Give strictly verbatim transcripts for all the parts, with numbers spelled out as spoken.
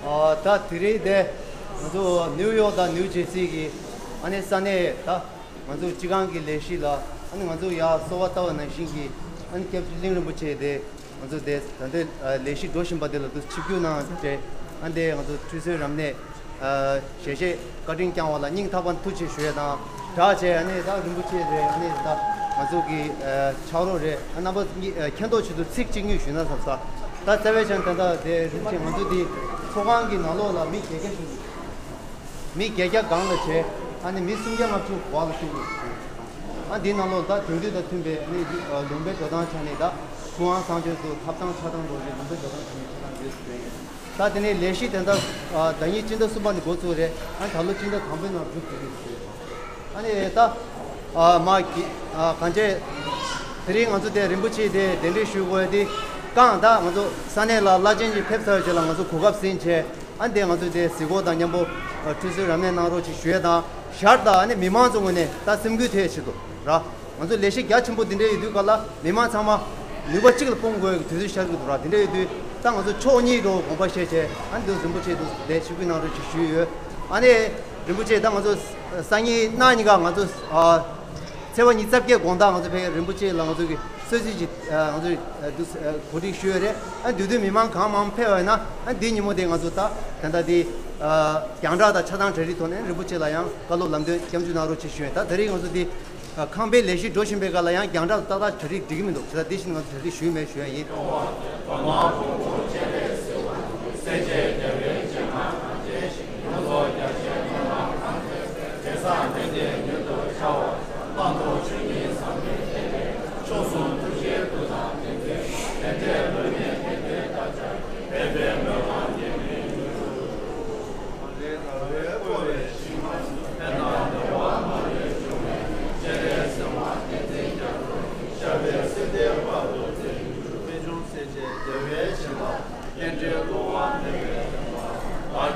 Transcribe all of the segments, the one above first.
ཨ། ད་དེ་རིང་དེ་ང་ཚོ་ནིའུ་ཡོག་དང་ནིའུ་ཇེར་སི་གི་ཨ་ནི་ས་གནས་ད་ང་ཚོ་སྤྱི་ཁང་གི་ལས་གཞི་ལ་ཨ་ནི་ང་ཚོ་ཡར་གསོལ་བ་བཏབ་པ་ནང་བཞིན་གྱི་ཨ་ནི་སྐྱབས་རྗེ་གླིང་རིན་པོ་ཆེ་དེ་ང་ཚོ་དེ་ད་ལྟའི་ལས་གཞི་འགྲོ་བཞིན་པ་དེ་ལ་དུ་ཆིབས་བསྒྱུར་གནང་སྟེ་ཨ་ནི་དེ་ང་ཚོ་ཁྲུས་གསོལ་རབ་གནས། ཨ། ཞལ་བཞེས་བཀའ་དྲིན་བསྐྱངས་པ་ལ་སྙིང་ཐག་པ་ནས་ཐུགས་རྗེ་ཆེ་ཞུ་ཡས་དང་སྦྲགས་བྱས། ཨ་ནི་ད་རིན་པོ་ཆེ་རེད། ཨ་ནི་ད་ང་ཚོ་གི་ཨ་ཕྱག་རོགས་རེད། ཨ། རྣམ་པ་གཉིས། ཨ། མཁྱེན་རྟོགས་ཆེད་དུ་ཚིག་གཅིག་གཉིས་ཞུས་ན་བསམ་ས། ད་རྩ་བའི་ཆ་ནས་ད་ལྟ་དེ་རིན་པོ་ཆེ་ང་ཚོ་འདི་ཚོགས་ཁང་གི་ནང་ལོགས་ལ་མི་བརྒྱད་བརྒྱ་ཞིག་མི་བརྒྱད་བརྒྱ་སྒང་ལ་བྱས། ཨ་ནི་མི་སུམ་བརྒྱ་ལྔ་བཅུ་འོག་ལ་ཞུགས་འདུག་ཨ། འདིའི་ནང་ལོགས་ད་དེང་དུས་དང་མཐུན་པའི་ཨ་ནི་ཨ་ལུང་པའི་འགྲོ་སྟངས་ཆ་ནས་ད་ཐུབ་དབང་གསང་སྤྱོད་དུ་ཐབ་ཚང་ཆགས་སྟངས་འགྲོ་བཞིན་ལུང་པའི་འགྲོ་སྟངས་ཆ་ནས་ཆགས་སྟངས་ཡོད་ཟེར་ཡིན། ད་དེ་ནས་ལས་གཞི་དེ་ད་ཨ་ཟླ་ཉིན་སྤྱི་ཟླ་གསུམ་པ་ནས་འགོ་བཙུགས་རེད། ཨ་ནི་ད་ལོ་སྤྱི་ཟླ་དང་པོའི་ནང་མཇུག་སྒྲིལ་གྱི་རེད། ཨ་ནི་ད་ཨ་མ་གི་ཨ་གང་བྱས་དེ་རིང་ང་ཚོ་དེ་རིན་པོ་ཆེ་དེ་གདན་འདྲེན་ཞུ་དགོས་ཡ་དེ་རྐང་ད་ང་ཚོ་ས་གནས་ལ་བླ་ཆེན་གྱི་ཕེབས་ཚར་བའི་རྗེས་ལ་ང་ཚོ་གོ་སྐབས་ཟིན་བྱས། ཨ་ནི་དེ་ང་ཚོ་དེ་གཟིགས་སྐོར་དང་མཉམ་པོ་ཨ་ཁྲུས་གསོལ་རབ་གནས་གནང་རོགས་ཅིག་ཞུ་ཡ་དང་། ཞར་ད་ཨ་ནི་མི་མང་ཚོ་ངོས་ནས་ད་སེམས་འགུལ་ཐེབས་ཆེད་དུ་ར། ང་ཚོ་ལས་གཞི་རྒྱ་ཆེན་པོ་འདི་འདྲ་ཡོད་དུས་ག་ལ་མི་མང་ཚང་མ་ནུས་པ་གཅིག་ལ་སྤུངས་དགོས་ཀྱི་དུས་ཚོད་ཤར་གྱི་འདུག་ར། དེ་འདྲ་ཡོད་དུས་ད་ང་ཚོ་ཕྱོགས་གཉིས་རོགས་དགོངས་པ་བཞེས་བྱས། ཨ་ནི་འདི་རིན་པོ་ཆེ་འདུག་དེ་ཆིབས་བསྒྱུར་གནང་རོགས་ཅིག་ཞུས་ཡོད། ཨ་ནི་རིན་པོ་ཆེ་ད་ང་ཚོ་སང་ཉིན་གནངས་ཉིན་ཀ་ང་ཚོ་ཨ་ཚེས་པ་ཉི་ཤུ་རྩ་བརྒྱད་དགོང་དག་ང་ཚོ་ཕེབས། རིན་པོ་ཆེ་ལ་ང་ཚོ་གི་གསོལ་ཚིགས་ཀྱི་ཨ་ང་ཚོ་ཨ་འདུག་ཨ་གོ་སྒྲིག་ཞུས་ཡོད་རེད། ཨ་དེ་དུས་མི་མང་གང་མང་ཕེབས་པ་ཡིན་ན། ཨ་འདི་ཉིན་མོ་དེ་ང་ཚོ་ད་ད་ལྟ་དེ་ཨ་རྒྱང་བསྒྲགས་དང་ཆ་ཚང་གྲ་སྒྲིག་ཐོག་ནས་རིན་པོ་ཆེ་ལ་ཡང་བཀའ་སློབ་ལམ་སྟོན་སྐྱབས་འཇུག་གནང་རོགས་ཅེས་ཞུས་ཡོད། ད་དེ་རིང་ང་ཚོ་འདི་ཨ་ཁང་པའི་ལས་གཞི་འགྲོ་བཞིན་པའི་སྐབས་ལ་ཡང་རྒྱང་བསྒྲགས་ཏག་ཏག་གྲ་སྒྲིག་འགྲིག་གི་མི་འདུག་བྱས་ཙང་འདི་བཞིན་ང་ཚོ་གྲ་སྒྲིག་ཞུས་མེད་ཞུ་ཡ་ཡིན།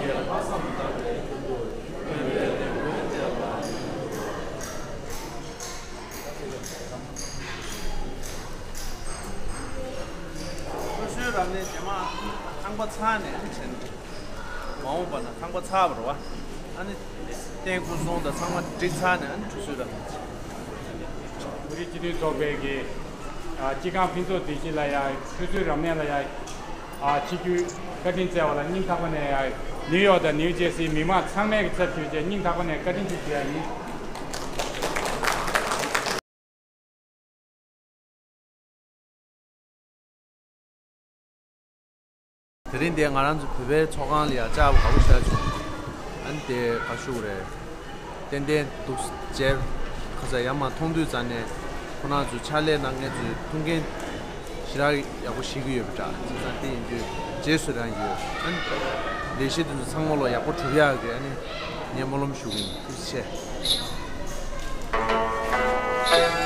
ཆུ་ཚོད་རབ་གནས་རྗེས་མ་ཁང་པ་ཚར་ནས་ཨ་ནི་བྱས་ནས། མ་འོངས་པ་ན་ཁང་པ་ཚར་བ་རེད་བ། ཨ་ནི་རྟེན་སྐུ་གསུང་དང་ཚང་མ་བསྒྲིགས་ཚར་ནས་ཨ་ནི་ཆུ་ཚོད་རབ་གནས། བོད་རིགས་སྤྱི་མཐུན་ཚོགས་པའི་གི་ཨ་སྤྱི་ཁང་ཕུན་ཚོགས་སྡེ་བཞི་ལ་ཡ་ཆུ་ཚོད་རབ་གནས་ལ་ཡ་ཨ་ཆིབས་བསྒྱུར་བཀའ་དྲིན་སྩལ་བ་ལ་སྙིང་ཐག་པ་ནས་ཡ་ནིའུ་ཡོག་དང་ནིའུ་ཇེར་སིའི་མི་མང་ཚང་མའི་གི་ཚབ་ཞུས་བྱས་སྙིང་ཐག་པ་ནས་བཀའ་དྲིན་ཆེ་ཞུ་ཡ་ཡིན། དེ་རིང་འདིར་ང་རང་ཚོ་བོད་པའི་ཚོགས་ཁང་ལ་ཡང་བཅར་བ་དགའ་པོ་ཞེ་དྲག་བྱུང་། ཨ་ནི་དེ་ག་ཞུ་དགོས་རེད། ཏན་ཏན་འདུག་ཅེས་ཁ་ས་ཡར་མར་མཐོང་དུས་ཙམ་ནས་ཁོ་རང་ཚོའི་ཕྱག་ལས་གནང་མཁན་ཚོའི་ཐུགས་འགན་ཞེ་དྲག་ཡག་པོ་བཞེས་ཀྱི་ཡོད་པ་འདྲ། བྱས་ཙང་དེ་ཡིན་དུས་རྗེས་སུ་རང་ཡོད། ཨ་ནི་ལས་གཞི་དེ་ཚོ་ཚང་མ་ལོ་ཡག་པོ་གྲུབ་ཡག་གི་ཨ་ནི་ངས་སྨོན་ལམ་ཞུ་གི་ཡིན། ཐུགས་རྗེ་ཆེ།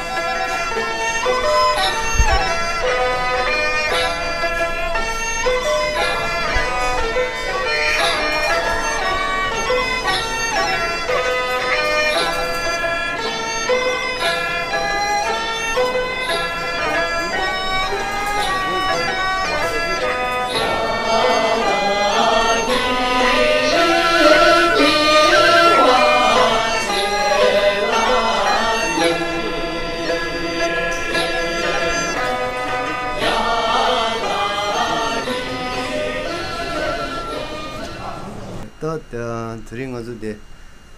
ད་དེ་རིང་ང་ཚོ་དེ་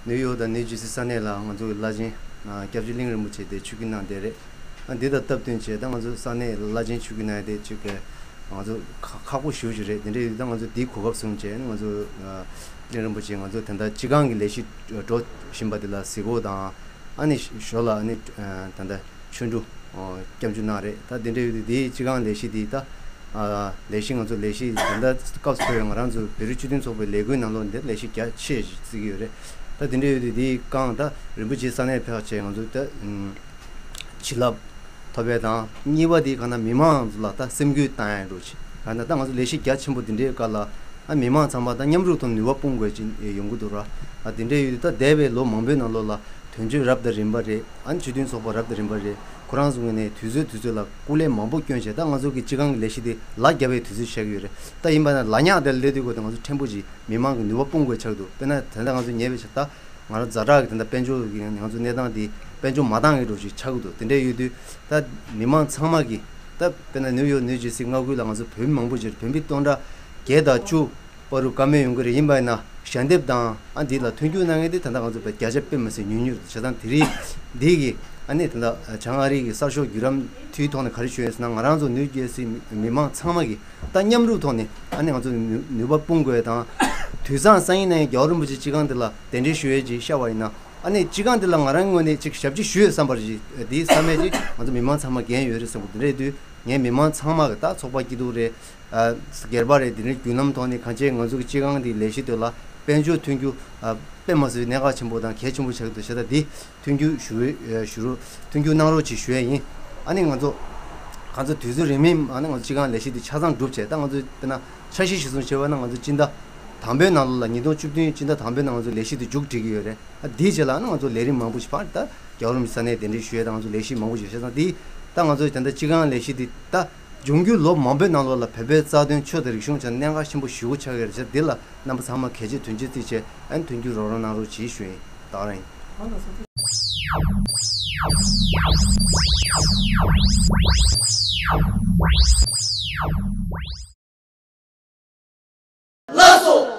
ནིའུ་ཡོག་དང་ནིའུ་ཇེར་སི་ས་གནས་ལ་ང་ཚོ་གི་བླ་ཆེན་སྐྱབས་རྗེ་གླིང་རིན་པོ་ཆེ་དེ་ཆིབས་བསྒྱུར་གནང་བསྡད་རེད། ཨ་འདི་དང་སྟབས་བསྟུན་བྱས་ད་ང་ཚོ་ས་གནས་བླ་ཆེན་ཆིབས་བསྒྱུར་གནང་ཡ་དེ་ཅིག་གི་ང་ཚོ་ཁག་ཁག་པོ་ཞེ་པོ་ཅིག་རེད། དེ་འདྲ་ཡོད་དུས་ད་ང་ཚོ་འདིའི་གོ་སྐབས་བཟུང་བྱས་ང་ཚོ་གླིང་རིན་པོ་ཆེ་ང་ཚོ་ད་ལྟ་སྤྱི་ཁང་གི་ལས་གཞི་འགྲོ་བཞིན་པ་དེ་ལ་གཟིགས་སྐོར་དང་ཨ་ནི་ཞོར་ལ་ཨ་ནི་ད་ལྟ་ཆོ་འཕྲུལ་སྐྱབས་འཇུག་གནང་རེད། ད་དེ་འདྲ་ཡོད་དུས་དེའི་སྤྱི་ཁང་ལས་གཞི་དེ་ད་ལས་གཞི་ང་ཚོ་ལས་གཞི་ད་ལྟ་སྐབས་སུ་བབས་པའི་ང་རང་ཚོ་བོད་རིགས་སྤྱི་མཐུན་ཚོགས་པའི་ལས་འགུལ་ནང་ལོགས་འདི་ལས་གཞི་རྒྱ་ཆེ་ཞིག་བརྩི་གི་ཡོད་རེད། ད་དེ་འདྲ་ཡོད་དུས་དེའི་སྒང་ད་རིན་པོ་ཆེ་ས་གནས་ཕེབས་བྱས་ང་ཚོ་ད་བྱིན་རླབས་ཐོབ་པའི་དང་གཉིས་པ་དེ་གང་ལྟར་མི་མང་ཚོ་ལ་ད་སེམས་འགུལ་བཏང་ཡ་འགྲོ་ཆེ་གང་ལྟར་ད་ང་ཚོ་ལས་གཞི་རྒྱ་ཆེན་པོ་འདི་འདྲའི་སྐབས་ལ་ཨ་མི་མང་ཚང་མ་ད་མཉམ་རུབ་ཐོག་ནུས་པ་སྤུངས་དགོས་ཀྱི་ཡོང་གི་འདུག་ར། ཨ་དེ་འདྲ་ཡོད་དུས་ད་འདས་པའི་ལོ་མང་པོའི་ནང་ལོགས་ལ་དོན་གཅོད་རབ་དང་རིམ་པ་རེད། ཨ་ནི་སྤྱི་མཐུན་ཚོགས་པ་རབ་དང་རིམ་པ་རེད། ཁོ་རང་ཚོའི་ངོས་ནས་དུས་ཚོད་དུས་ཚོད་ལ་སྐུ་ལས་མང་པོ་བསྐྱོན་བྱས་ད་ང་ཚོ་གི་སྤྱི་ཁང་གི་ལས་གཞི་དེ་ལ་རྒྱབ་པའི་དུས་ཚོད་ཆགས་ཀྱི་ཡོད་རེད། ད་ཡིན་པ་ན་ལ་ཉག་དེར་སླེབས་དུས་ཁོ་ད་ང་ཚོ་ཕྲན་བུ་ཅིག་མི་མང་གི་ནུས་པ་སྤུངས་དགོས་ཆགས་འདུག་དཔེར་ན་ད་ལྟ་ང་ཚོ་ཉེ་བའི་ཆར་ད་ང་རང་ཛ་དྲག་གི་ད་ལྟ་དཔལ་འབྱོར་གྱི་ང་ཚོ་གནས་སྟངས་དེ་དཔལ་འབྱོར་མ་འདང་གི་འགྲོ་ཞིག་ཆགས་ཀྱི་འདུག་དེ་འདྲ་ཡོད་དུས་ད་མི་མང་ཚང་མ་གི་ད་དཔེར་ན་ནིའུ་ཡོག་ནིའུ་ཇེར་སི་མངའ་ཁུལ་ལ་ང་ཚོ་བོད་མི་མང་པོ་ཅིག་བོད་མི་སྟོང་ཕྲག་བརྒྱད་དང་བཅུ་བར་དུ་བཀའ་མོལ་ཡོང་གི་རེད། ཡིན་པ་ཡིན་ན་ཞལ་འདེབས་དང་ཨ་འདི་ལ་མཐུན་འགྱུར་གནང་མཁན་དེ་ད་ལྟ་ང་ཚོ་བརྒྱ་ཆ་དཔེ་མི་སྲིད་ཉུང་ཉུང་རེད། བྱས་ཙང་དེ་རིང་འདི་གི་ཨ་ནི་ད་ལྟ་བྱང་ཨ་རི་གི་གསར་ཤོག་བརྒྱུད་ལམ་དེའི་ཐོག་ནས་ག་རེ་ཞུ་ཡོད་ཟེར་ན་ང་རང་ཚོ་ནིའུ་ཇེར་སི་མི་མང་ཚང་མ་གི་ད་མཉམ་རུབ་ཐོག་ནས་ཨ་ནི་ང་ཚོ་ནུས་ནུས་པ་སྤུངས་དགོས་དང་དུས་སང་སང་ཉིན་ནས་རྒྱལ་བ་རིན་པོ་ཆེ་སྤྱི་ཁང་འདི་ལ་གདན་འདྲེན་ཞུ་ཡས་ཅིག་ཤར་བ་ཡིན་ན་ཨ་ནི་སྤྱི་ཁང་འདི་ལ་ང་རང་ངོས་ནས་ཅིག་ཞབས་ཕྱི་ཞུ་ཡས་བསམ་པར་ཅིག་འདིའི་བསམ་མེད་ཅིག་ང་ཚོ་མི་མང་ཚང་མ་འགན་ཡོད་རེད་བསམ་གི་འདི་འདྲ་ཡོད་དུས་ངས་མི་མང་ཚང་མ་གི་ད་ཚོགས་པ་སྐྱིད་སྡུག་རེད། སྒེར་པ་རེད། དེ་རིང་བརྒྱུད་ལམ་ཐོག་ནས་གང་ཅི་ང་ཚོ་གི་སྤྱི་ཁང་འདིའི་ལས་གཞི་དེ་ལ་དཔལ་འབྱོར་མཐུན་འགྱུར་དཔེ་མ་སྲིད་གནད་འགག་ཆེན་པོ་དང་གལ་ཆེན་པོ་ཆགས་ཀྱི་འདུག་བྱས་ཙང་འདི་མཐུན་འགྱུར་ཞུ་ཞུ་རོགས་མཐུན་འགྱུར་གནང་རོགས་ཅིག་ཞུ་ཡས་ཡིན། ཨ་ནི་ང་ཚོ་གང་ཚོ་དུས་ཚོད་རིང་མིན་ཨ་ནི་ང་ཚོ་སྤྱི་ཁང་ལས་གཞི་འདི་ཆ་ཚང་གྲུབ་བྱས་ད་ང་ཚོ་དཔེར་ན་འཆར་གཞི་གཞིར་བཟུང་བྱས་པ་ན་ང་ཚོ་སྤྱི་ཟླ་དང་པོའི་ནང་ལོགས་ལ་ཉིས་སྟོང་བཅུ་བདུན་སྤྱི་ཟླ་དང་པོའི་ནང་ང་ཚོ་ལས་གཞི་འདི་མཇུག་སྒྲིལ་གྱི་ཡོད་རེད། ཨ་འདིའི་རྗེས་ལ་ཨ་ནི་ང་ཚོ་ལས་རིམ་མང་པོ་ཞིག་ཕར་ད་རྒྱལ་བ་རིན་པོ་ཆེ་ས་གནས་གདན་འདྲེན་ཞུ་ཡས་ད་ང་ཚོ་ལས་གཞི་མང་པོ་ཞིག་བྱས་ཙང་འདི་ད་ང་ཚོ་ད་ལྟ་སྤྱི་ཁང་ལས་གཞི་འདི་ད། འབྱུང་འགྱུར་ལོ་མང་པོའི་ནང་ལོགས་ལ་བོད་པའི་རྩ་དོན་ཆོས་དང་རིག་གཞུང་བྱས་ནས་གནད་འགག་ཆེན་པོ་ཞེ་པོ་ཆགས་ཀྱི་རེད་ཟེར། འདི་ལ་རྣམ་པ་ཚང་མ་གལ་ཆེ་དོན་ཆེ་བརྩིས་བྱས་ཨ་ནི་མཐུན་འགྱུར་རོགས་རམ་གནང་རོགས་གྱིས་ཞུ་ཡིན། ད་ག་རང་ཡིན། ལགས་སོ།